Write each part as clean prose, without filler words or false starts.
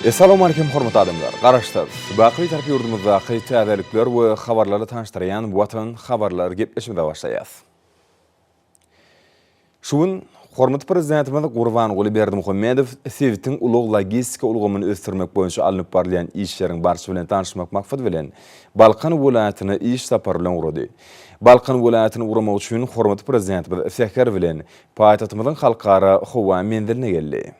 Essalawmalikim hormatly adamlar! Garaşsyz, baky Bitarap ýurdumyzdaky täzelikler we habarlarla tanyşdyrýan Watan habarlar gepleşigimize başlaýas. Şu gün hormatly Prezidentimiz Gurbanguly Berdimuhamedow sebitiň ulag-logistika ulgamyny ösdürmek boýunça alnyp barylýan işleriň barşy bilen tanyşmak maksady bilen, Balkan welaýatyna iş sapary bilen ugrady. Balkan welaýatyna ugramak üçin hormatly Prezidentimiz säher bilen paýtagtymyzyň Halkara howa menziline geldi.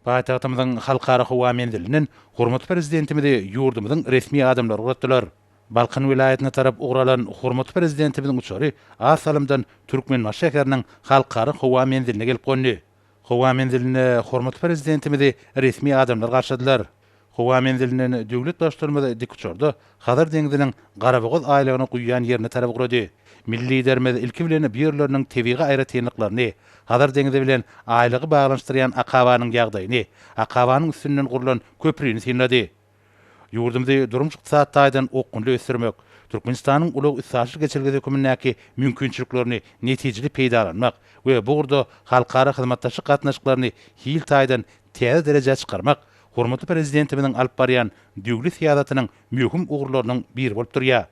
Paýtagtymyzyň Halkara howa menzilinden hormatly Prezidentimizi ýurdumyzyň resmi adamlary ugratdylar. Balkan welaýatyna tarap ugur alan hormatly Prezidentimiziň uçary az salymdan Türkmenbaşy şäheriniň Halkara howa menziline gelip gondy. Howa menzilinde hormatly Prezidentimizi resmi adamlar garşyladylar. Howa menzilinden döwlet Baştutanymyz dikuçarda Hazar deňziniň Garabogaz aýlagyna guýýan ýerine tarap ugrady. Milli Liderimiz ilki bilen bu ýerleriniň tebigy aýratynlyklaryny, Hazar deňzi bilen aýlagy baglanyşdyrýan akabanyň ýagdaýyny, akabanyň üstünden gurlan köprini synlady. Ýurdumyzy durmuş-ykdysady taýdan okgunly ösdürmek, Türkmenistanyň ulag-üstaşyr geçelgesi hökümindäki mümkinçiliklerini netijeli peýdalanmak we bu ugurda halkara hyzmatdaşlyk gatnaşyklaryny hil taýdan täze derejä çykarmak hormatly Prezidentimiziň alyp barýan döwlet syýasatynyň möhüm ugurlarynyň biri bolup durýar.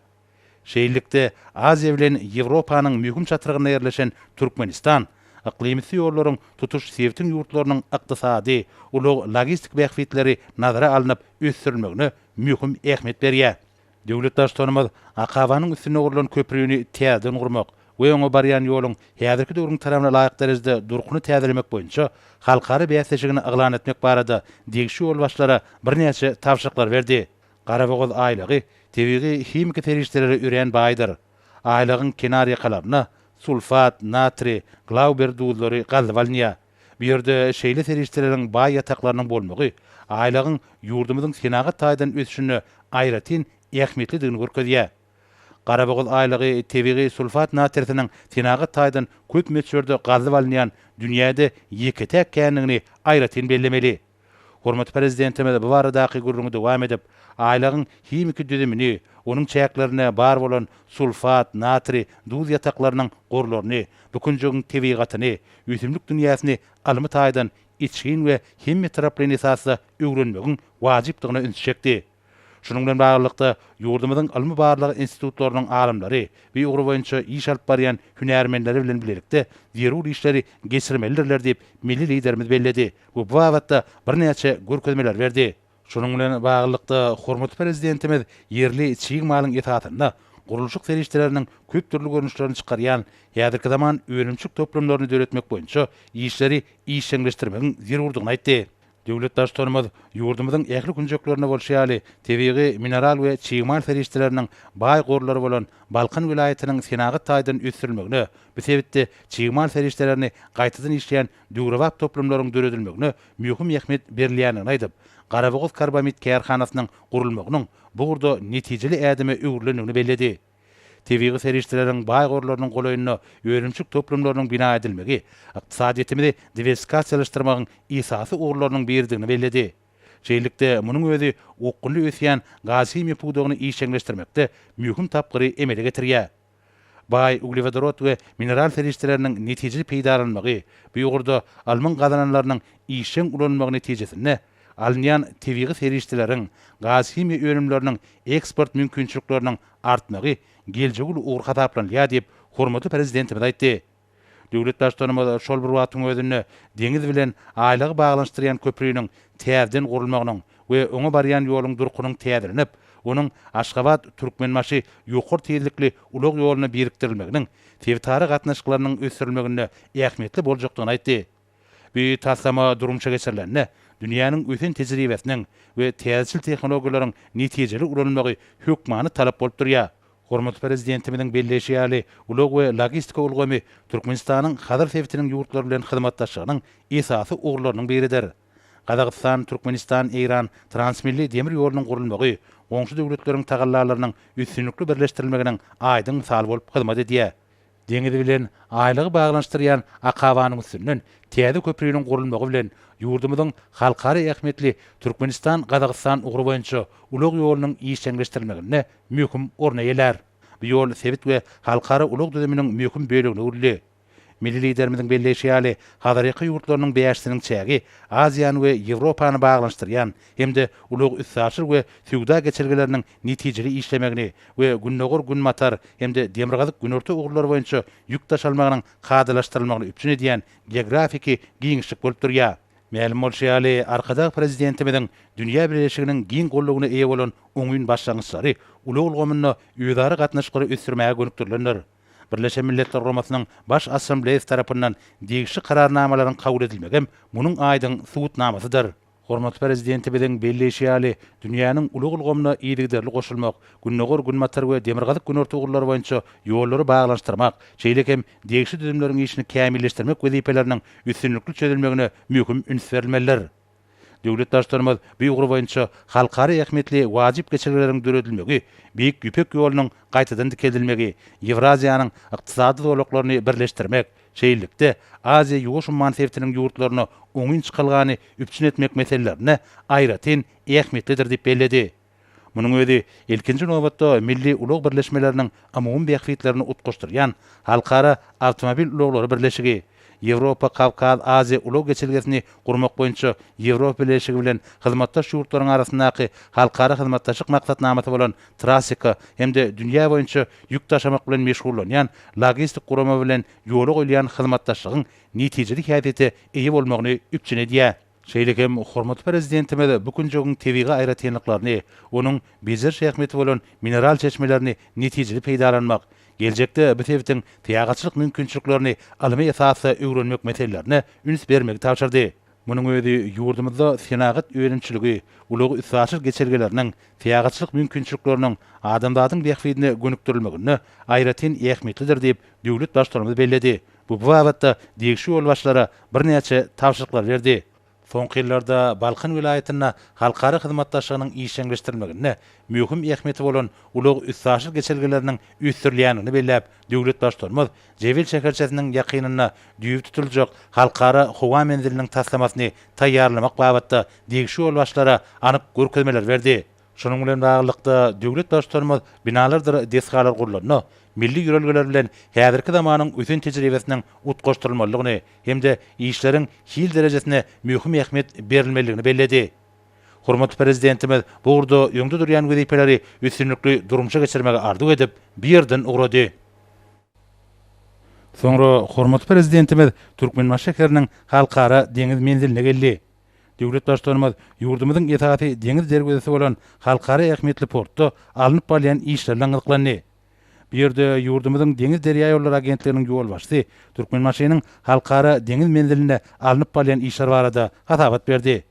Şeýlelikde, Aziýa bilen Ýewropanyň möhüm çatrygynda ýerleşen Türkmenistan yklymüsti ýollaryň tutuş sebitiň ýurtlarynyň ykdysady, ulag-logistik bähbitleri nazara alnyp ösdürilmegine möhüm ähmiýet berýär. Döwlet Baştutanymyz akabanyň üstünde gurlan köprüni täzeden gurmak we oňa barýan ýoluň häzirki döwrüň talabyna laýyk derejede durkuny täzelemek boýunça halkara bäsleşigini yglan etmek barada degişli ýolbaşçylara birnäçe tabşyryklary berdi. Garabogaz aýlagy tebigy himiki serişdelere örän baýdyr. Aýlagyň kenar ýakalarynda sulfat, natriý, glauber duzlary gazylyp alynýar. Bu ýerde şeýle serişdeleriň baý ýataklarynyň bolmagy aýlagyň ýurdumyzyň senagat taýdan ösüşinde aýratyn ähmiýetlidigini görkezýär. Garabogaz aýlagy tebigy sulfat natrisiniň senagat taýdan köp möçberde gazylyp alynýan dünýäde ýeke-täk kändigini aýratyn bellemeli. Hormatly Prezidentimiz bu baradaky gürrüňi dowam edip, aýlagyň himiki düzümini, onuň çäklerinde bar bolan sulfat, natriý, duz ýataklarynyň gorlaryny, bu künjegiň tebigatyny, ösümlik dünýäsini ylmy taýdan içgin we hemmetaraplaýyn esasda öwrenmegiň wajypdygyna ünsi çekdi. Şunuň bilen baglylykda, ýurdumyzyň ylmy-barlag institutlarynyň alymlary bu ugur boýunça iş alyp barýan hünärmenleri bilen bilelikde zerur işleri geçirmelidirler diýip, milli Liderimiz belledi we bu babatda birnäçe görkezmeleri berdi. Şunuň bilen baglylykda, hormatly Prezidentimiz ýerli çig malyň esasynda gurluşyk serişdeleriniň köp dürli görnüşlerini çykarýan häzirki zaman önümçilik toplumlaryny döretmek boýunça işleri işjeňleşdirmegiň zerurdygyny aýtdy. Döwlet Baştutanymyz ýurdumyzyň ähli künjeklerinde bolşy ýaly, tebigy, mineral we çig mal serişdeleriniň baý gorlary bolan Balkan welaýatynyň senagat taýdan ösdürilmegine, bu sebitde çig mal serişdelerini gaýtadan işleýän döwrebap toplumlaryň döredilmegine möhüm ähmiýet berilýändigini aýdyp, Garabogazkarbamid kärhanasynyň gurulmagynyň bu ugurda netijeli ädime öwrülendigini belledi. Tebigy serişdeleriň baý gorlarynyň golaýynda önümçilik toplumlarynyň bina edilmegi ykdysadyýetimizi diwersifikasiýalaşdyrmagyň esasy ugurlarynyň biridigini belledi. Şeýlelikde, munuň özi okgunly ösýän gazhimiýa pudagyny işjeňleşdirmekde möhüm tapgyry emele getirýär. Baý uglewodorod we mineral serişdeleriniň netijeli peýdalanylmagy, bu ugurda ylmyň gazananlarynyň işjeň ulanylmagy netijesinde alynýan tebigy serişdeleriň, gazhimiýa önümleriniň eksport mümkinçilikleriniň artmagy geljegi uly ugur hasaplanylýar diýip, hormatly Prezidentimiz aýtdy. Döwlet Baştutanymyz şol bir wagtyň özünde deňiz bilen aýlagy baglanyşdyrýan köprüniň täzeden gurulmagynyň we oňa barýan ýoluň durkunyň täzelenip, onuň Aşgabat, Türkmenbaşy ýokary tizlikli ulag ýoluna birikdirilmeginiň sebitara gatnaşyklarynyň ösdürilmeginde ähmiýetli boljakdygyny aýtdy. Bu taslama durmuşa geçirilende, dünýäniň ösen tejribesiniň we täzeçil tehnologiýalaryň netijeli ulanylmagy hökmany talap bolup durýar. Hormatly Prezidentimiziň belleýşi ýaly, ulag we logistika ulgamy Türkmenistanyň Hazar sebitiniň ýurtlary bilen hyzmatdaşlygynyň esasy ugurlarynyň biridir. Gazagystan, Türkmenistan, Eýran transmilli demir ýolunyň gurulmagy goňşy döwletleriň tagallalarynyň üstünlikli birleşdirilmeginiň aýdyň mysaly bolup hyzmat edýär. Deňiz bilen aýlagy baglanyşdyrýan akabanyň üstünden täze köpriniň gurulmagy bilen ýurdumyzyň halkara ähmiýetli Türkmenistan, Gazagystan ugry boýunça ulag ýolunyň işjeňleşdirilmeginde möhüm orun eýelär. Bu ýol sebit we halkara ulag düzüminiň möhüm bölegine öwrüldi. Milli Liderimiziň belleýşi ýaly, Hazarýaka ýurtlarynyň bäşisiniň çägi Aziýany we Ýewropany baglanyşdyrýan hem-de ulag-üstaşyr we söwda geçelgeleriniň netijeli işlemegini we Gündogar-Günbatar hem-de Demirgazyk-Günorta ugurlary boýunça ýük daşalmagynyň kadalaşdyrylmagyny üpjün edýän geografiki giňişlik bolup durýar. Mälim bolşy ýaly, Arkadag Prezidentimiziň dünýä bileleşiginiň giň goldawyna eýe bolan oňyn başlangyçlary ulag ulgamynda özara gatnaşyklary ösdürmäge gönükdirilendir. Birleşen Milletler Guramasynyň Baş Assambleýasy tarapyndan degişli Kararnamalaryň kabul edilmegi hem munuň aýdyň subutnamasydyr. Hormatly Prezidentimiziň belleýşi ýaly, dünýäniň ulag ulgamyna yzygiderli goşulmak, Gündogar-Günbatar we Demirgazyk-Günorta ugurlary boýunça ýollary baglanyşdyrmak, şeýle hem degişli düzümleriň işini kämilleşdirmek wezipeleriniň üstünlikli çözülmegine möhüm üns berilmelidir. Döwlet Baştutanymyz bu ugur boýunça halkara ähmiýetli wajyp geçelgeleriň döredilmegi, Beýik Ýüpek ýolunyň gaýtadan dikeldilmegi, Ýewraziýanyň ykdysady zolaklaryny birleşdirmek, şeýlelikde, Aziýa-Ýuwaş umman sebitiniň ýurtlaryna oňyn çykalgany üpjün etmek meselelerinde aýratyn ähmiýetlidir diýip belledi. Munuň özi, ilkinji nobatda, milli ulag birleşmeleriniň umumy bähbitlerini utgaşdyrýan Halkara awtomobil ulaglary birleşigi, Ýewropa-Kawkaz-Aziýa ulag geçelgesini gurmak boýunça Ýewropa Bileleşigi bilen hyzmatdaş ýurtlaryň arasyndaky halkara hyzmatdaşlyk maksatnamasy bolan Trasika hem-de dünýä boýunça ýük daşamak bilen meşgullanýan logistik gurama bilen ýola goýulýan hyzmatdaşlygyň netijeli häsiýete eýe bolmagyny üpjün edýär. Şeýle hem hormatly Prezidentimiz bu künjegiň tebigy aýratynlyklaryny, onuň bejeriş ähmiýeti bolan mineral çeşmelerini netijeli peýdalanmak, geljekde bu sebitiň syýahatçylyk mümkinçiliklerini ylmy esasda öwrenmek meselelerine üns bermegi tabşyrdy. Munuň özi ýurdumyzda senagat önümçiligi, ulag-üstaşyr geçelgeleriniň, syýahatçylyk mümkinçilikleriniň adamzadyň bähbidine gönükdirilmeginde aýratyn ähmiýetlidir diýip, döwlet Baştutanymyz belledi. Bu babatda degişli ýolbaşçylara birnäçe tabşyryklar berdi. Soňky ýyllarda Balkan welaýatynda halkara hyzmatdaşlygynyň işjeňleşdirilmeginde möhüm ähmiýeti bolan ulag-üstaşyr geçelgeleriniň ösdürilýändigini belläp, döwlet Baştutanymyz Jebel şäherçesiniň ýakynynda düýbi tutuljak Halkara howa menziliniň taslamasyny taýýarlamak babatda degişli ýolbaşçylara anyk görkezmeleri berdi. Şunuň bilen baglylykda, döwlet Baştutanymyz binalardyr desgalar gurlanda, milli ýörelgeler bilen häzirki zamanyň ösen tejribesiniň utgaşdyrylmalydygyny hem-de işleriň hil derejesine möhüm ähmiýet berilmelidigini belledi. Hormatly Prezidentimiz bu ugurda öňde durýan wezipeleri üstünlikli durmuşa geçirmegi arzuw edip, bu ýerden ugrady. Soňra hormatly Prezidentimiz Türkmenbaşy şäheriniň Halkara deňiz menziline geldi. Döwlet Baştutanymyz ýurdumyzyň esasy deňiz derwezesi bolan halkara ähmiýetli portda alnyp barylýan işler bilen gyzyklandy. Bu ýerde ýurdumyzyň Deňiz-derýaýollary agentliginiň ýolbaşçysy Türkmenbaşynyň Halkara deňiz menzilinde alnyp barylýan işler barada hasabat berdi.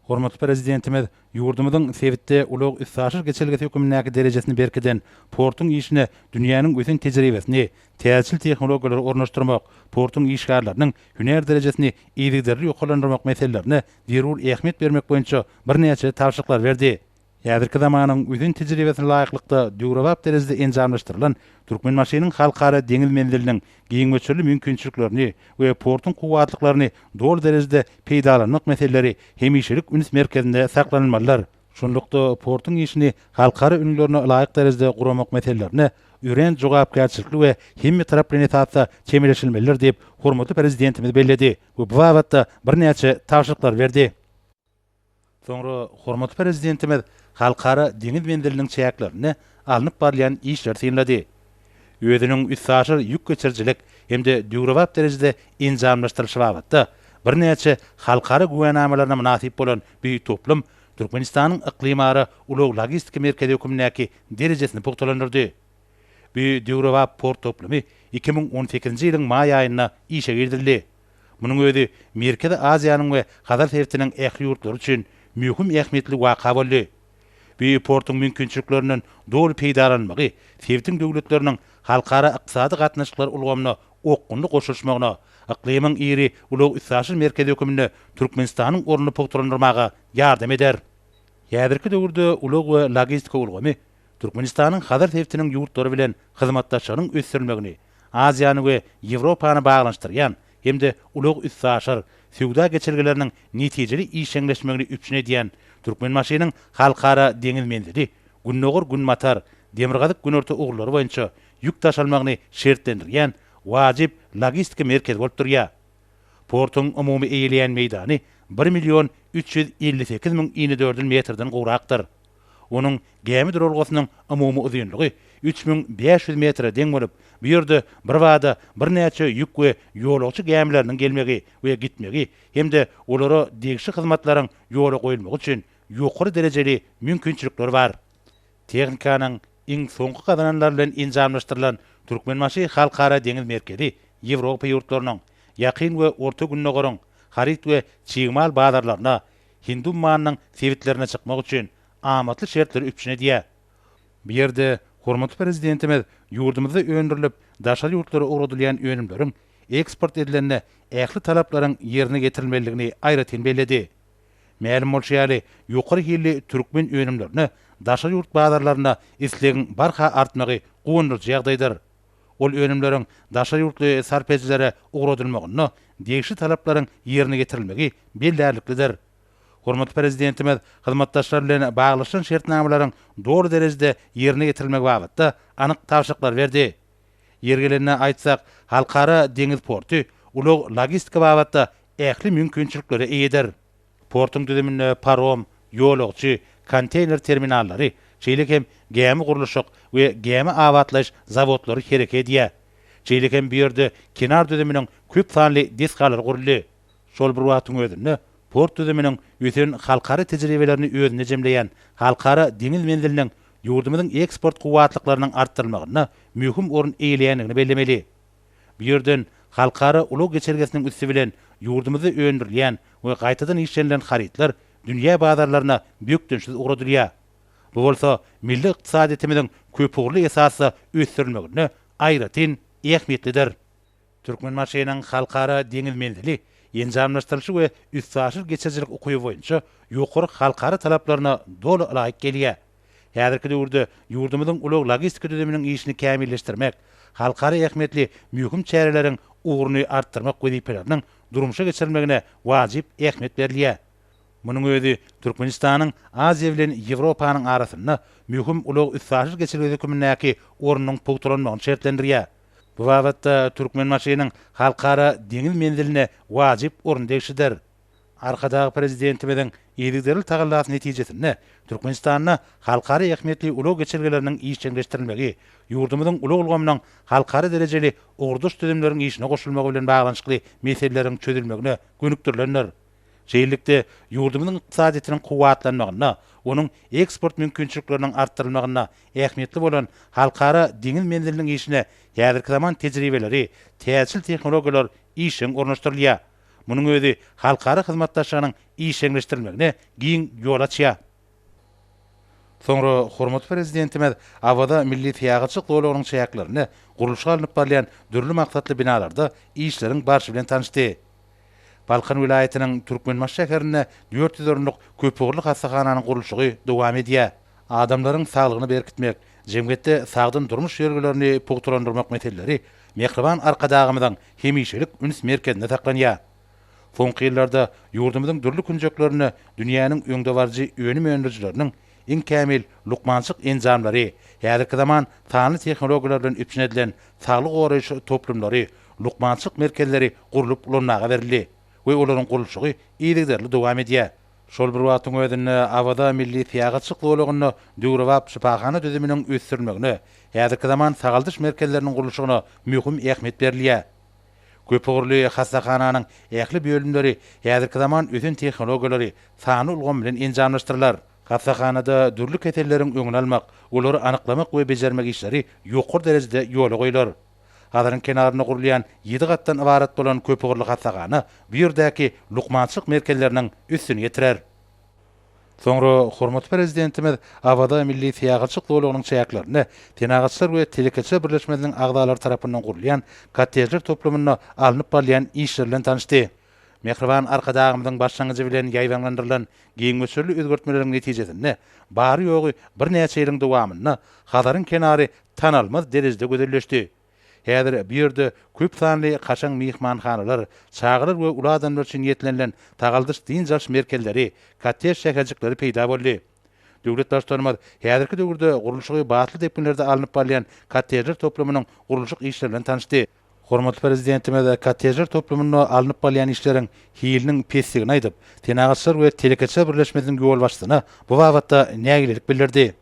Hormatly Prezidentimiz ýurdumyzyň sebitde ulag-üstaşyr geçelgesi hökmündäki derejesini berkiden portuň işine dünýäniň ösen tejribesini, täzeçil tehnologiýalary ornaşdyrmak, portuň işgärleriniň hünär derejesini yzygiderli ýokarlandyrmak meselelerine zerur ähmiýet bermek boýunça birnäçe tabşyryklary berdi. Häzirki zamanyň ösen tejribesine laýyklykda döwrebap derejede enjamlaşdyrylan Türkmenbaşynyň Halkara deňiz menziliniň giň möçberli mümkinçiliklerini we portuň kuwwatlyklaryny doly derejede peýdalanmak meseleleri hemişelik üns merkezinde saklanylmalydyr. Şunlukda, portuň işini halkara ülňülerine ylaýyk derejede guramak meselelerine örän jogapkärçilikli we hemmetaraplaýyn esasda çemeleşilmelidir diýip, hormatly Prezidentimiz belledi we bu babatda birnäçe tabşyryklary berdi. Soňra hormatly Prezidentimiz Halkara deňiz menziliniň çäklerinde alnyp barylýan işleri synlady. Özüniň üstaşyr ýük geçirijilik hem-de döwrebap derejede enjamlaşdyrylyşy babatda birnäçe halkara güwänamalaryna mynasyp bolan bu toplum Türkmenistanyň yklymara ulag-logistika merkezi hökmündäki derejesini pugtalandyrdy. Bu döwrebap port toplumy 2018-nji ýylyň maý aýynda işe girizildi. Munuň özi Merkezi Aziýanyň we Hazar sebitiniň ähli ýurtlary üçin möhüm ähmiýetli waka boldy. Bu portuň mümkinçiliklerinden doly peýdalanylmagy sebitiň döwletleriniň halkara ykdysady gatnaşyklar ulgamyna okgunly goşulyşmagyna, yklymyň iri ulag-üstaşyr merkezi hökmünde Türkmenistanyň ornuny pugtalandyrmaga ýardam eder. Häzirki döwürde ulag we logistika ulgamy Türkmenistanyň Hazar sebitiniň ýurtlary bilen hyzmatdaşlygynyň ösdürilmegini, Aziýany we Ýewropany baglanyşdyrýan hem-de ulag-üstaşyr, söwda geçelgeleriniň netijeli işjeňleşmegini üpjün edýän Türkmenbaşynyň Halkara deňiz menzili Gündogar-Günbatar, Demirgazyk-Günorta ugurlary boýunça ýük daşalmagyny şertlendirýän wajyp logistika merkezi bolup durýar. Portuň umumy eýeleýän meýdany bir million 358 müň inedördül metrden gowrakdyr. Onuň gämi duralgasynyň umumy uzynlygy 3500 metre deň bolup, bu ýerde birbada birnäçe ýük we ýolagçy gämileriniň gelmegi we gitmegi hem-de olara degişli hyzmatlaryň ýola goýulmagy üçin ýokary derejeli mümkinçilikler bar. Tehnikanyň iň soňky gazananlary bilen enjamlaşdyrylan Türkmenbaşy Halkara deňiz merkezi Ýewropa ýurtlarynyň, Ýakyn we Orta Gündogaryň haryt we çig mal bazarlaryna, Hindi ummanynyň sebitlerine çykmak üçin amatly şertleri üpjün edýär. Bu ýerde hormatly Prezidentimiz ýurdumyzda öndürilip, daşary ýurtlara ugradylýan önümleriň eksport edilende ähli talaplaryň ýerine ýetirilmelidigini aýratyn belledi. Mälim bolşy ýaly, ýokary hilli türkmen önümlerine daşary ýurt bazarlarynda islegiň barha artmagy guwandyryjy ýagdaýdyr. Ol önümleriň daşary ýurtly sarp edijilere ugradylmagynda degişli talaplaryň ýerine ýetirilmegi bellärliklidir. Hormatly Prezidentimiz hyzmatdaşlar bilen baglaşylan şertnamalaryň doly derejede ýerine ýetirilmegi babatda anyk tabşyryklary berdi. Ýeri gelende aýtsak, Halkara deňiz porty ulag-logistika babatda ähli mümkinçiliklere eýedir. Portuň düzüminde parom, ýolagçy, konteýner terminallary, şeýle hem gämi gurluşyk we gämi abatlaýyş zawodlary hereket edýär. Şeýle hem bu ýerde kenar düzüminiň köp sanly desgalary guruldy. Şol bir wagtyň özünde, port düzüminiň ösen halkara tejribelerini özünde jemleýän Halkara deňiz menziliniň ýurdumyzyň eksport kuwwatlyklarynyň artdyrylmagynda möhüm orun eýeleýändigini bellemeli. Bu ýerden halkara ulag geçelgesiniň üsti bilen ýurdumyzda öndürilýän we gaýtadan işlenilen harytlar dünýä bazarlaryna bökdençsiz ugradylýar. Bu bolsa milli ykdysadyýetimiziň köpugurly esasda ösdürilmeginde aýratyn ähmiýetlidir. Türkmenbaşynyň Halkara deňiz menzili enjamlaşdyrylyşy we üstaşyr geçirijilik ukyby boýunça ýokary halkara talaplaryna doly ylaýyk gelýär. Häzirki döwürde ýurdumyzyň ulag-logistika düzüminiň işini kämilleşdirmek, halkara ähmiýetli möhüm çäreleriň ugruny artdyrmak wezipeleriniň durmuşa geçirilmegine wajyp ähmiýet berilýär. Munuň özi Türkmenistanyň Aziýa bilen Ýewropanyň arasynda möhüm ulag-üstaşyr geçelgesi hökümindäki ornunyň pugtalanmagyny şertlendirýär. Bu babatda Türkmenbaşynyň Halkara deňiz menziline wajyp orun degişlidir. Arkadag Prezidentimiziň yzygiderli tagallasy netijesinde Türkmenistanda halkara ähmiýetli ulag geçelgeleriniň işjeňleşdirilmegi, ýurdumyzyň ulag ulgamynyň halkara derejeli ugurdaş düzümleriň işine goşulmagy bilen baglanyşykly meseleleriň çözülmegine gönükdirilendir. Şeýlelikde, ýurdumyzyň ykdysadyýetiniň kuwwatlanmagynda, onuň eksport mümkinçilikleriniň artdyrylmagynda ähmiýetli bolan halkara deňiz menziliniň işine häzirki zaman tejribeleri, täzeçil tehnologiýalar işjeň ornaşdyrylýar. Munuň özi halkara hyzmatdaşlygynyň işjeňleşdirilmegine giň ýol açýar. Soňra hormatly Prezidentimiz Awaza milli syýahatçylyk zolagynyň çäklerinde gurluşygy alnyp barylýan dürli maksatly binalarda işleriň barşy bilen tanyşdy. Balkan welaýatynyň Türkmenbaşy şäherinde 400 orunlyk köpugurly hassahananyň gurluşygy dowam edýär. Adamlaryň saglygyny berkitmek, jemgyýetde sagdyn durmuş ýörelgelerini pugtalandyrmak meseleleri mähriban Arkadagymyzyň hemişelik üns merkezinde saklanýar. Soňky ýyllarda ýurdumyzyň dürli künjeklerinde dünýäniň öňdebaryjy önüm öndürijileriniň iň kämil lukmançylyk enjamlary, häzirki zaman sanly tehnologiýalar bilen üpjün edilen saglygy goraýyş toplumlary, lukmançylyk merkezleri gurlup ulanmaga berildi we olaryň gurluşygy yzygiderli dowam edýär. Şol bir wagtyň özünde Awaza milli syýahatçylyk zolagynda döwrebap şypahana düzüminiň ösdürilmegine, häzirki zaman sagaldyş merkezleriniň gurluşygyna möhüm ähmiýet berilýär. Köpugurly hassahananyň ähli bölümleri häzirki zaman ösen tehnologiýalary, sanly ulgam bilen enjamlaşdyrylar. Hassahanada dürli keselleriň öňüni almak, olary anyklamak we bejermek işleri ýokary derejede ýola goýlar. Hazaryň kenarynda gurulýan ýedi gatdan ybarat bolan köpugurly hassahana bu ýerdäki lukmançylyk merkezleriniň üstüni ýetirer. Soňra hormatly Prezidentimiz Awaza milli syýahatçylyk zolagynyň çäklerinde Senagatçylar we telekeçiler birleşmesiniň agzalary tarapyndan gurulýan kottejler toplumynda alnyp barylýan işler bilen tanyşdy. Mähriban Arkadagymyzyň başlangyjy bilen ýaýbaňlandyrylan giň möçberli özgertmeleriň netijesinde bary-ýogy birnäçe ýylyň dowamynda Hazaryň kenary tanalmaz derejede gözelleşdi. Häzir bu ýerde köp sanly kaşaň myhmanhanalar, çagalar we uly adamlar üçin niýetlenilen sagaldyş-dynç alyş merkezleri, kottej şäherjikleri peýda boldy. Döwlet Baştutanymyz häzirki döwürde gurluşygy batly depginlerde alnyp barylýan kottejler toplumynyň gurluşyk işleri bilen tanyşdy. Hormatly Prezidentimiz kottejler toplumynda alnyp barylýan işleriň hiliniň pesdigini aýdyp, Senagatçylar we telekeçiler birleşmesiniň ýolbaşçysyna bu babatda nägilelik bildirdi.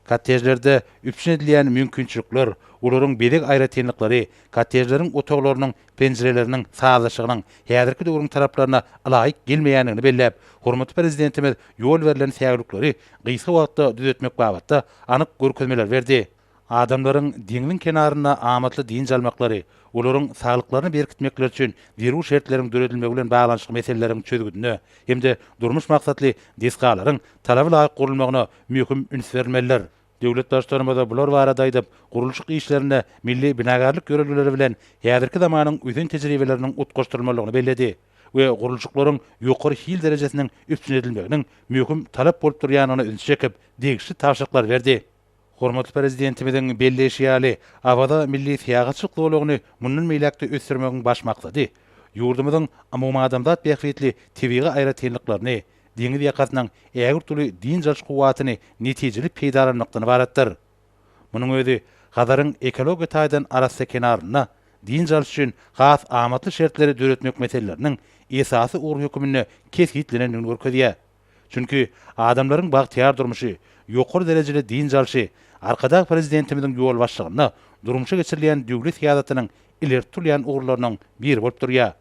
Kottejlerde üpjün edilýän mümkinçilikler, olaryň bezeg aýratynlyklary, kottejleriň otaglarynyň penjireleriniň sazlaşygynyň häzirki döwrüň talaplaryna ylaýyk gelmeýändigini belläp, hormatly Prezidentimiz ýol berlen säwlikleri gysga wagtda düzetmek babatda anyk görkezmeleri berdi. Adamlaryň deňziň kenarynda amatly dynç almaklary, olaryň saglyklaryny berkitmekleri üçin zerur şertleriň döredilmegi bilen baglanyşykly meseleleriň çözgüdine hem-de durmuş maksatly desgalaryň talaba laýyk gurulmagyna möhüm üns berilmelidir. Döwlet Baştutanymyz bular barada aýdyp, gurluşyk işlerinde milli binagärlik ýörelgeleri bilen häzirki zamanyň ösen tejribeleriniň utgaşdyrylmalydygyny belledi we gurluşyklaryň ýokary hil derejesiniň üpjün edilmeginiň möhüm talap bolup durýandygyna ünsi çekip, degişli tabşyryklary berdi. Hormatly Prezidentimiziň belleýşi ýaly, Awaza milli syýahatçylyk zolagyny mundan beýläk-de ösdürmegiň baş maksady ýurdumyzyň umumadamzat bähbitli tebigy aýratynlyklaryny, deňiz ýakasynyň ägirt uly dynç alyş kuwwatyny netijeli peýdalanmakdan ybaratdyr. Munuň özi Hazaryň ekologiýa taýdan arassa kenarynda dynç alyş üçin has amatly şertleri döretmek meseleleriniň esasy ugur höküminde kesgitlenendigini görkezýär. Çünki adamlaryň bagtyýar durmuşy, ýokary derejeli dynç alşy Arkadag Prezidentimiziň ýolbaşçylygynda durmuşa geçirilýän döwlet syýasatynyň ileri tutulýan ugurlarynyň biri bolup durýar.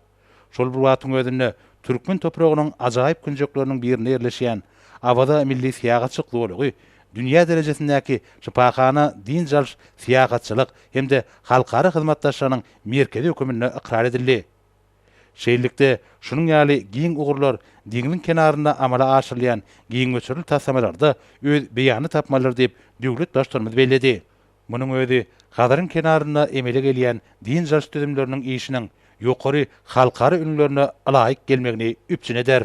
Şol bir wagtyň özünde türkmen topragynyň ajaýyp künjekleriniň birinde ýerleşýän Awaza milli syýahatçylyk zolagy dünýä derejesindäki şypahana dynç alyş, syýahatçylyk hem-de halkara hyzmatdaşlygynyň merkezi höküminde ykrar edildi. Şeýlelikde, şunuň ýaly giň ugurlar deňziň kenarynda amala aşyrylýan giň möçberli taslamalarda öz beýanyny tapmalydyr diýip, döwlet Baştutanymyz belledi. Munuň özi Hazaryň kenarynda emele gelýän dynç alyş düzümleriniň işiniň ýokary halkara ülňülerine ylaýyk gelmegini üpjün eder.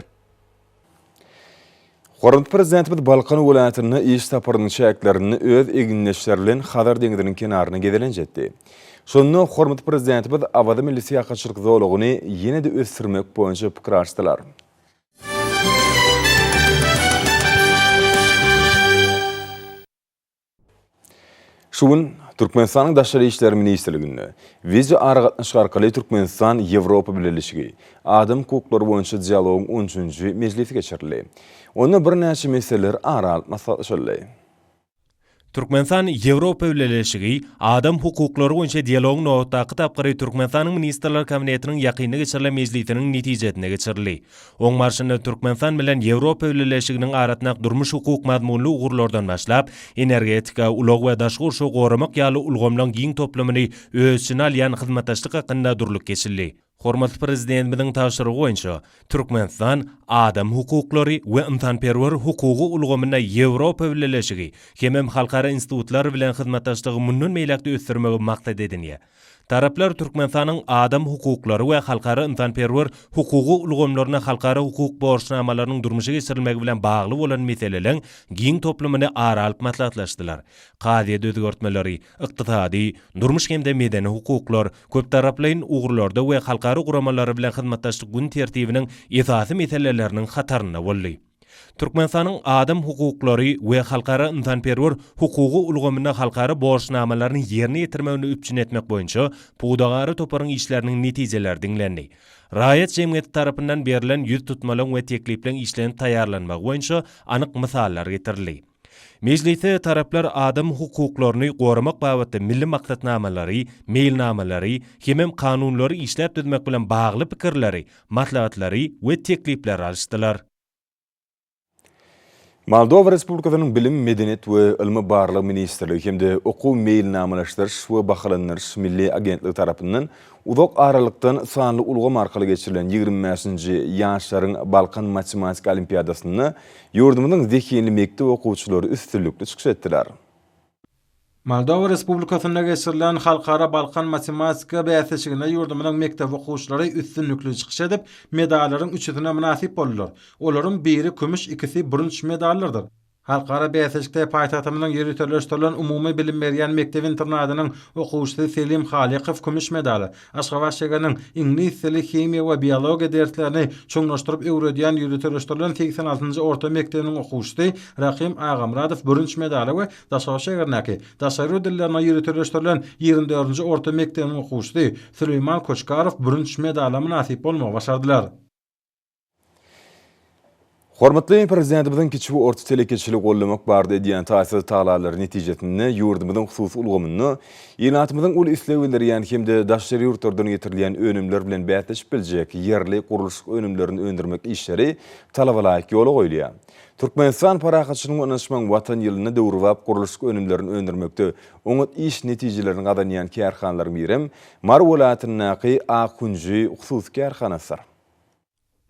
Hormatly Prezidentimiz Balkan welaýatynda iş saparynyň çäklerinde öz egindeşleri bilen Hazar deňziniň kenaryna gezelenç etdi. Şonda hormatly Prezidentimiz Awaza milli syýahatçylyk zolagyny ýene-de ösdürmek boýunça pikir alyşdylar. Şu gün Türkmenistanyň Daşary işler ministrliginde wideo aragatnaşyk arkaly Türkmenistan, Ýewropa Bileleşigi, adam hukuklary boýunça dialogyň on üçünji mejlisi geçirildi. Onda birnäçe meseleler ara alyp maslahatlaşyldy. Türkmenistan, Ýewropa Bileleşigi, adam hukuklary boýunça dialogyň nobatdaky tapgyry Türkmenistanyň Ministrler Kabinetiniň ýakynda geçirilen mejlisiniň netijesinde geçirildi. Oň barşynda Türkmenistan bilen Ýewropa Bileleşiginiň arasynda durmuş-hukuk mazmunly ugurlardan başlap, energetika, ulag we daşky gurşawy goramak ýaly ulgamlaryň giň toplumyny öz içine alýan hyzmatdaşlyk hakynda durlup geçildi. Hormatly Prezidentimiziň tabşyrygy boýunça, Türkmenistan adam hukuklary we ynsanperwer hukugy ulgamynda Ýewropa Bileleşigi hemem halkara institutlar bilen hyzmatdaşlygy mundan beýläk-de ösdürmegi maksat edinýär. Taraplar Türkmenistanyň adam hukuklary we halkara ynsanperwer hukugy ulgamlarynda halkara hukuk borçnamalarynyň durmuşa geçirilmegi bilen bagly bolan meseleleň giň toplumyny ara alyp maslahatlaşdylar. Kazyýet özgertmeleri, ykdysady, durmuş hem-de medeni hukuklar, köptaraplaýyn ugurlarda we halkara guramalary bilen hyzmatdaşlyk gün tertibiniň esasy meseleleriniň hatarynda boldy. Türkmenistanyň adam hukuklary we halkara ynsanperwer hukugy ulgamynda halkara borçnamalaryny ýerine ýetirmegini üpjün etmek boýunça pudagara toparyň işleriniň netijeleri diňlendi. Raýat jemgyýeti tarapyndan berlen ýüztutmalaryň we teklipleriň işlenip taýýarlanmagy boýunça anyk mysallar getirildi. Mejlisde taraplar adam hukuklaryny goramak babatda milli maksatnamalary, meýilnamalary hemem kanunlary işläp düzmek bilen bagly pikirleri, maslahatlary we teklipleri alyşdylar. Moldowa Respublikasynyň Bilim, medeniýet we ylmy-barlag ministrligi hem-de Okuw meýilnamalaşdyryş we bahalandyryş milli agentligi tarapyndan uzak aralykdan sanly ulgam arkaly geçirilen 25-nji Ýaşlaryň Balkan matematika olimpiadasynda ýurdumyzyň zehinli mekdep okuwçylary üstünlikli çykyş etdiler. Moldowa Respublikasynda geçirilen Halkara Balkan matematika bäsleşiginde ýurdumyzyň mekdep okuwçylary üstünlikli çykyş edip, medallaryň üçüsine mynasyp boldular. Olaryň biri kümüş, ikisi bürünç medallardyr. Halkara bäsleşikde paýtagtymyzyň ýöriteleşdirilen umumy bilim berýän mekdep-internadynyň okuwçysy Selim Halykow kümüş medala, Aşgabat şägeriniň iňlis dili, himiýa we biologiýa derslerini çuňlaşdyryp öwredýän ýöriteleşdirilen 86-njy orta mekdebiniň okuwçysy Rahym Agamyradow bürünç medala we Daşoguz şägerindäki daşary ýurt dillerine ýöriteleşdirilen 24-nji orta mekdebiniň okuwçysy Süleýman Koçkarow bürünç medala mynasyp bolmagy başardylar. Hormatly Prezidentimiziň kiçi we orta telekeçiligi goldamak barada edýän taýsyz tagallalary netijesinde ýurdumyzyň hususy ulgamynda ilatymyzyň uly isleg bildirýän hem-de daşary ýurtlardan getirilýän önümler bilen bäsleşip biljek ýerli gurluşyk önümlerini öndürmek işleri talabalaýyk ýola goýulýar. Türkmenistan parahatçylygyň we ynanyşmagyň Watan ýylynda döwrebap gurluşyk önümlerini öndürmekde oňat iş netijelerini gazanýan kärhanalaryň birem Mary welaýatyndaky Ak hünji hususy kärhanasydyr.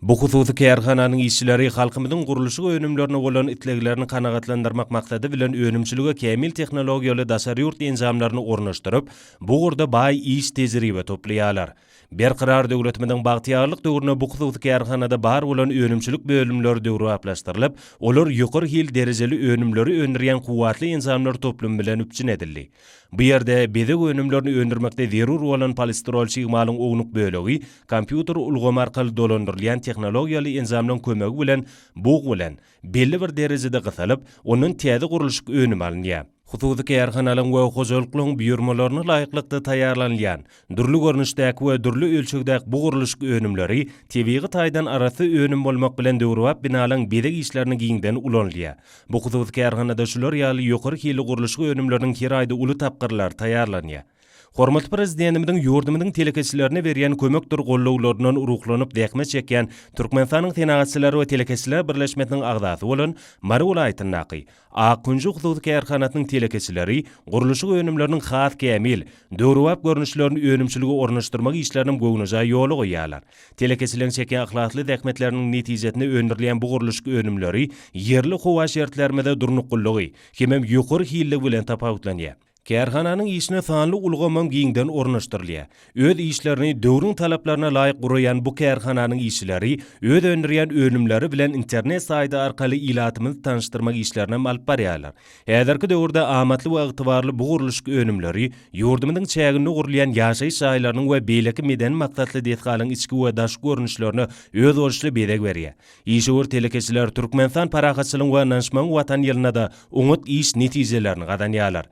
Bu hususy kärhananyň işçileri halkymyzyň gurluşyk önümlerine bolan isleglerini kanagatlandyrmak maksady bilen önümçilige kämil tehnologiýaly daşary ýurt enjamlaryny ornaşdyryp, bu ugurda baý iş tejribe toplaýarlar. Berkarar döwletimiziň bagtyýarlyk döwründe bu hususy kärhanada bar bolan önümçilik bölümleri döwrebaplaşdyrylyp, olar ýokary hil derejeli önümleri öndürýän kuwwatly enjamlar toplumy bilen üpjün edildi. Bu ýerde bezeg önümlerini öndürmekde zerur bolan polistirol çig malyň ownuk bölegi kompýuter ulgamy arkaly dolandyrylýan tehnologiýaly enjamlaryň kömegi bilen bug bilen belli bir derejede gysylyp, ondan täze gurluşyk önümi alynýar. Hususy kärhanalaryň we hojalyklaryň buýurmalaryna laýyklykda taýýarlanylýan Dürli görnüşdäki we dürli ölçegdäki bu gurluşyk önümleri tebigy taýdan arassa önüm bolmak bilen döwrebap binalaryň bezeg işlerinde giňden ulanylýar. Bu hususy kärhanada şular ýaly ýokary hilli gurluşyk önümleriniň her aýda uly tapgyrlary taýýarlanýar. Hormatly Prezidentimiziň ýurdumyzyň telekeçilerine berýän kömekdir gollawlaryndan ruhlanyp zähmet çekýän Türkmenistanyň Senagatçylar we telekeçiler birleşmesiniň agzasy bolan Mary welaýatyndaky Ak künji hususy kärhanasynyň telekeçileri gurluşyk önümleriniň has kämil, döwrebap görnüşlerini önümçilige ornaşdyrmak işleriniň göwnejaý ýola goýýarlar. Telekeçileriň çekýän yhlasly zähmetleriniň netijesinde öndürilýän bu gurluşyk önümleri ýerli howa şertlerimize durnuklylygy hemem ýokary hilligi bilen tapawutlanýar. Kärhananyň işine sanly ulgamam giňden ornaşdyrylýar. Öz işlerini döwrüň talaplaryna laýyk guraýan bu kärhananyň işçileri öz öndürýän önümleri bilen internet saýty arkaly ilatymyzy tanyşdyrmak işlerinem alyp barýarlar. Häzirki döwürde amatly we ygtybarly bu gurluşyk önümleri ýurdumyzyň çäginde gurulýan ýaşaýyş jaýlarynyň we beýleki medeni maksatly desgalaryň içki we daşky görnüşlerine özboluşly bezeg berýär. Işewür telekeçiler Türkmenistan parahatçylygyň we ynanyşmagyň Watany ýylynda-da oňat iş netijelerini gazanýarlar.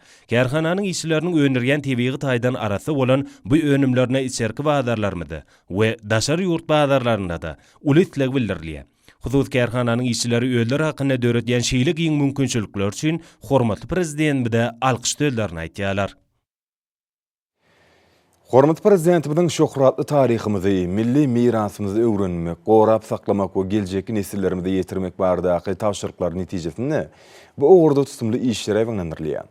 Kärhananyň işçileriniň öndürýän tebigy taýdan arassa bolan bu önümlerine içerki bazarlarymyzda we daşary ýurt bazarlarynda-da uly isleg bildirilýär. Hususy kärhananyň işçileri özleri hakynda döredýän şeýle giň mümkinçilikler üçin hormatly Prezidentimize alkyş sözlerini aýtýarlar. Hormatly Prezidentimiziň şöhratly taryhymyzy, milli mirasymyzy öwrenmek, gorap saklamak we geljekki nesillerimize ýetirmek baradaky tabşyryklary netijesinde bu ugurda tutumly işler ýaýbaňlandyrylýar.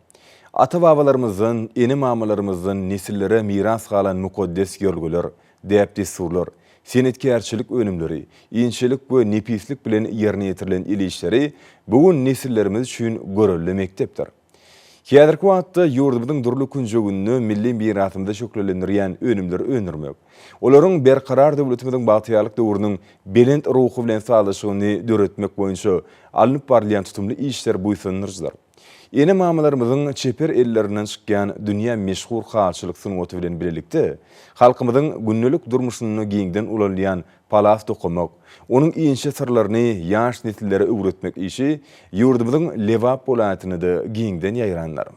Ata-babalarymyzdan, ene-mamalarymyzdan nesillere miras galan mukaddes ýörelgeler, däp-dessurlar, senetkärçilik önümleri, inçelik we nepislik bilen ýerine ýetirilen el işleri bu gün nesillerimiz üçin görelde mekdepdir. Häzirki wagtda ýurdumyzyň dürli künjeginde milli mirasymyzy şöhlelendirýän önümleri öndürmek, olaryň Berkarar döwletimiziň bagtyýarlyk döwrüniň belent ruhy bilen sazlaşygyny döretmek boýunça alnyp barylýan tutumly işler buýsandyryjydyr. Ene-mamalarymyzyň çeper ellerinden çykýan dünýä meşhur halyçylyk sungaty bilen bilelikde, halkymyzyň gündelik durmuşynda giňden ulanylýan palas dokamak, onuň inçe syrlaryny ýaş nesillere öwretmek işi ýurdumyzyň Lebap welaýatynda-da giňden ýaýrandyr.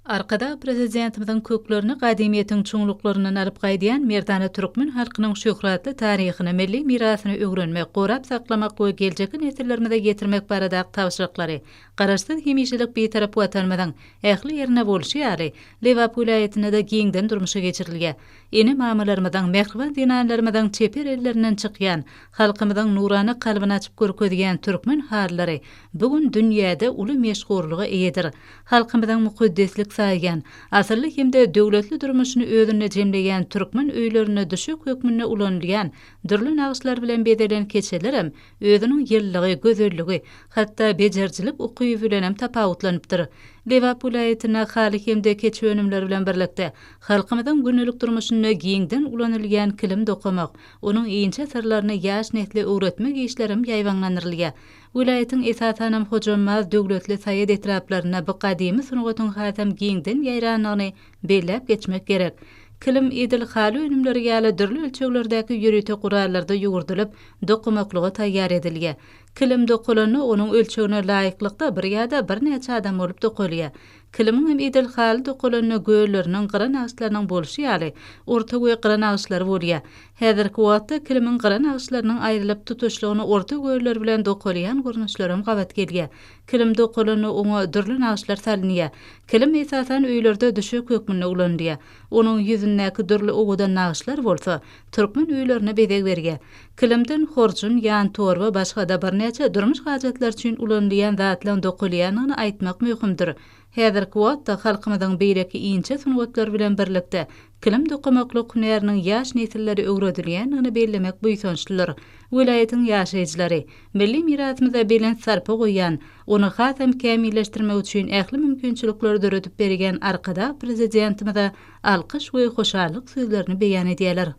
Arkadag Prezidentimiziň köklerini gadymyýetiň çuňluklaryndan alyp gaýdýan merdana türkmen halkynyň şöhratly taryhyny, milli mirasyny öwrenmek, gorap saklamak we geljekki nesillerimize ýetirmek baradaky tabşyryklary Garaşsyz, hemişelik Bitarap Watanymyzyň ähli ýerinde bolşy ýaly, Lebap welaýatynda-da giňden durmuşa geçirilýär. Ene-mamalarymyzyň, mähriban zenanlarymyzyň çeper ellerinden çykýan, halkymyzyň nurana kalbyny açyp görkezýän türkmen halylary bu gün dünýäde uly meşhurlyga eýedir. Halkymyzyň mukaddeslik saýýan, asylly hem-de döwletli durmuşyny özünde jemleýän türkmen öýlerinde düşek hökmünde ulanylýan dürli nagyşlar bilen bezelen keçelerem özüniň ýylylygy, gözelligi, hatda bejerijilik ukyby bilenem tapawutlanypdyr. Lebap welaýatynda haly hem-de keçe önümleri bilen birlikde, Halkymyzyň gündelik durmuşynda giňden ulanylýan kilim dokamak, onuň inçe syrlaryny ýaş nesle öwretmek işlerem ýaýbaňlandyrylýar. Welaýatyň esasanam Hojambaz, Döwletli, Saýat etraplarynda bu gadymy sungatyň hasam giňden ýaýrandygyny belläp geçmek gerek. Kilim edil haly önümleri ýaly dürli ölçeglerdäki ýörite gurallarda ýugurdylyp, dokamaklyga taýýar edilýär. Kilim dokalanda onuň ölçegine laýyklykda bir ýa-da birnäçe adam bolup dokalýar. Kilimiň hem edil haly dokalanda gölleriniň, gyra nagyşlarynyň bolşy ýaly, orta we gyra nagyşlary bolýar. Häzirki wagtda kilimiň gyra nagyşlarynyň aýrylyp, tutuşlygyna orta göller bilen dokalýan görnüşlerem gabat gelýär. Kilim dokalanda oňa dürli nagyşlar salynýar. Kilim esasan öýlerde düşek hökmünde ulanylýar. Onuň ýüzündäki dürli owadan nagyşlar bolsa, türkmen öýlerine bezeg berýär. Kilimden horjun, ýantorba, başga-da birnäçe durmuş hajatlary üçin ulanylýan zatlaryň dokalýandygyny aýtmak möhümdir. Häzirki wagtda halkymyzyň beýleki inçe sungatlary bilen birlikde, kilim dokamaklyk hünäriniň ýaş nesillere öwredilýändigini bellemek buýsançlydyr. Welaýatyň ýaşaýjylary milli mirasymyza belent sarpa goýýan, ony hasam kämilleşdirmek üçin ähli mümkinçilikleri döredip berýän Arkadag Prezidentimize alkyş we hoşallyk sözlerini beýan edýärler.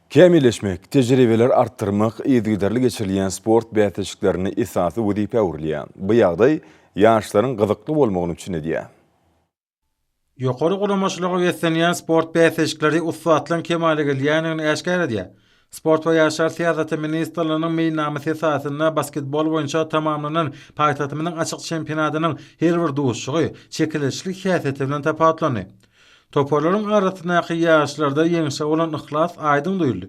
Kämilleşmek, tejribeleri artdyrmak yzygiderli geçirilýän sport bäsleşiklerinde esasy wezipä öwrülýär. Bu ýagdaý ýaşlaryň gyzykly bolmagyny üpjün edýär. Ýokary guramaçylyga beslenýän sport bäsleşikleri ussatlygyň kemala gelýändigini äşgär edýär. Sport we ýaşlar syýasaty ministrliginiň meýilnamasy esasynda basketbol boýunça tamamlanan paýtagtymyzyň açyk çempionatynyň her bir duşuşygy çekeleşikli häsiýeti bilen tapawutlandy. Toparlaryň arasyndaky ýaryşlarda ýeňşe bolan yhlas aýdyň duýuldy.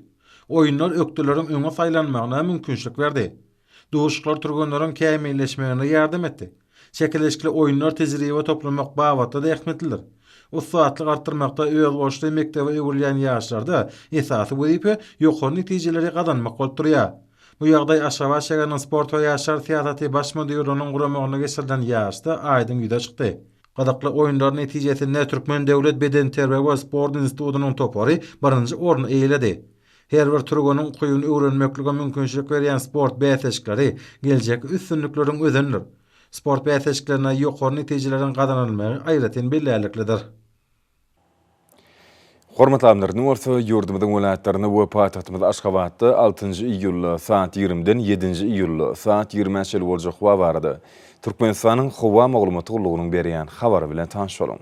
Oýunlar ökdeleriň öňe saýlanmagyna mümkinçilik berdi. Duşuşyklar türgenleriň kämilleşmegine ýardam etdi. Çekeleşikli oýunlar tejribe toplamak babatda-da ähmiýetlidir. Ussatlyk artdyrmakda özboluşly mekdebe öwrülýän ýaryşlarda esasy wezipe ýokary netijeleri gazanmak bolup durýar. Bu ýagdaý Aşgabat şäheriniň Sport we ýaşlar syýasaty baş müdirliginiň guramagynda geçirilen ýaryşda aýdyň ýüze çykdy. Gyzykly oýunlar netijesinde Türkmen döwlet bedenterbiýe we sport institutynyň topary birinji orny eýeledi. Her bir türgeniň ukybyny öwrenmeklige mümkinçilik berýän sport bäsleşikleri geljekki üstünlikleriň özenidir. Sport bäsleşiklerinde ýokary netijeleriň gazanylmagy aýratyn bellärliklidir. Hormatly alymlar, indi bolsa ýurdumyzyň welaýatlarynda we paýtagtymyz Aşgabatda altynjy iýulda saat ýigrimiden ýedinji iýulda saat ýigrimä çenli boljak howa barada Türkmenistanyň Howa maglumat gullugynyň berýän habary bilen tanyş boluň.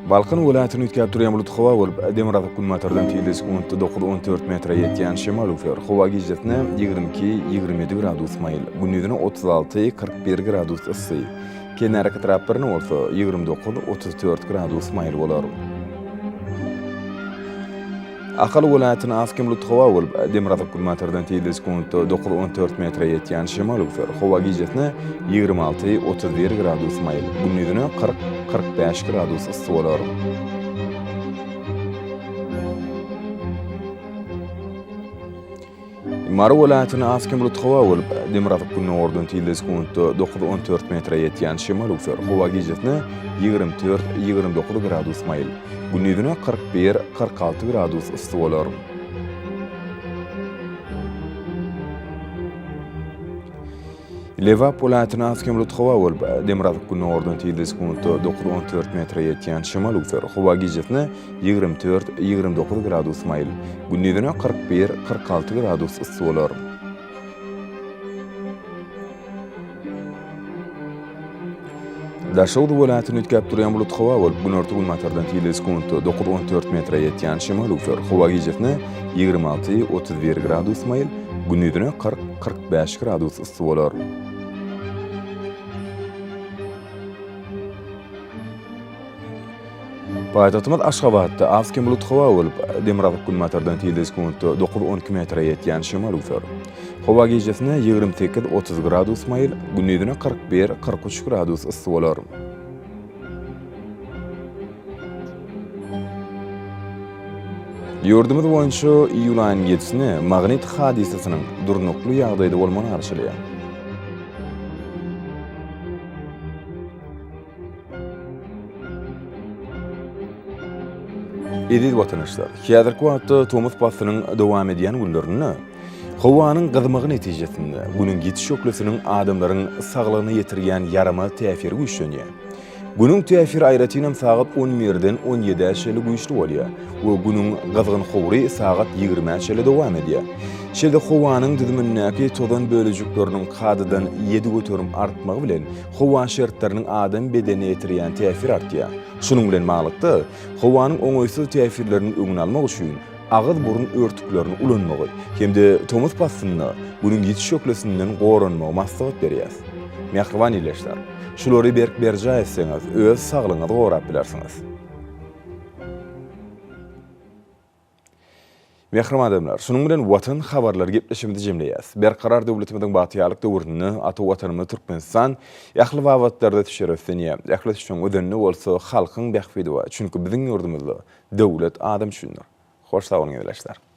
Balkan welaýatyny üýtgäp durýan bulut howa bolup, demirgazyk-günbatardan tizligi sekuntda 9-14 metre ýetýän şemal öwser. Howa gijesine 22-27 gradus maýyl, gündizine 36-41 gradus yssy, kenarýaka etraplarynda bolsa 29-34 gradus maýyl bolar. Ahal welaýatynda az-kem bulutly howa bolup, demirgazyk-günbatardan tizligi sekuntda 9-14 metre ýetýän şemal öwser. Howa gijesine 26-31 gradus maýyl, gündizine 40-45 gradus yssy bolar. Mary welaýatynda az-kem bulutly howa bolup, demirgazyk-gündogardan tizligi sekuntda 9-14 metre ýetýän şemal öwser. Howa gijesine 24-29 gradus maýyl, gündizine 41-46 gradus yssy bolar. Lebap welaýatynda az-kem bulutly howa bolup, demirgazyk-gündogardan tizligi sekuntda 9-14 metre ýetýän şemal öwser. Howa gijesine 24-29 gradus maýyl, gündizine 41-46 gradus yssy bolar. Daşoguz welaýatynda üýtgäp durýan bulutly howa bolup, günorta-günbatardan tizligi sekuntda 9-14 metre ýetýän şemal öwser. Howa gijesine 26-31 gradus maýyl, gündizine 40-45 gradus yssy bolar. Paýtagtymyz Aşgabatda az-kem bulutly howa bolup, demirgazyk-günbatardan tizligi sekuntda 9-12 metre ýetýän şemal öwser. Howa gijesine 28-30 gradus maýyl, gündizine 41-43 gradus yssy bolar. Ýurdumyz boýunça iýul aýynyň ýedisine magnit hadysasynyň durnukly ýagdaýda bolmagy garaşylýar. Eziz watandaşlar, häzirki wagtda tomus paslynyň dowam edýän günlerinde. Howanyň gyzmagy netijesinde Günüň ýiti şöhlesiniň adamlaryň saglygyna ýetirýän ýaramaz täsiri güýçlenýär. Günüň täsiri aýratynam sagat on birden on ýedä çenli güýçli bolýar we Günüň gyzgyn howry sagat ýigrimä çenli dowam edýär. Şeýle-de howanyň düzümindäki tozan bölejikleriniň kadadan 7% artmagy bilen howa şertleriniň adam bedenine ýetirýän täsiri artýar. Şunuň bilen baglylykda, howanyň oňaýsyz täsirleriniň öňüni almak üçin agyz-burun örtüklerini ulanmagy hem-de tomus paslynda Günüň ýiti şöhlesinden goranmagy maslahat berýäris. Mähriban ildeşler! Şulary berk berjaý etseňiz, öz saglygyňyzy gorap bilersiňiz. Mähriban adamlar, şunuň bilen Watan habarlary gepleşigimizi jemleýäris. Berkarar döwletimiziň bagtyýarlyk döwründe ata Watanymyz Türkmenistan ähli babatlarda ösüşlere öslenýär. Ähli ösüşiň özeninde bolsa halkyň bähbidi bar. Çünki biziň ýurdumyzda döwlet adam üçindir. Hoş sag boluň ildeşler!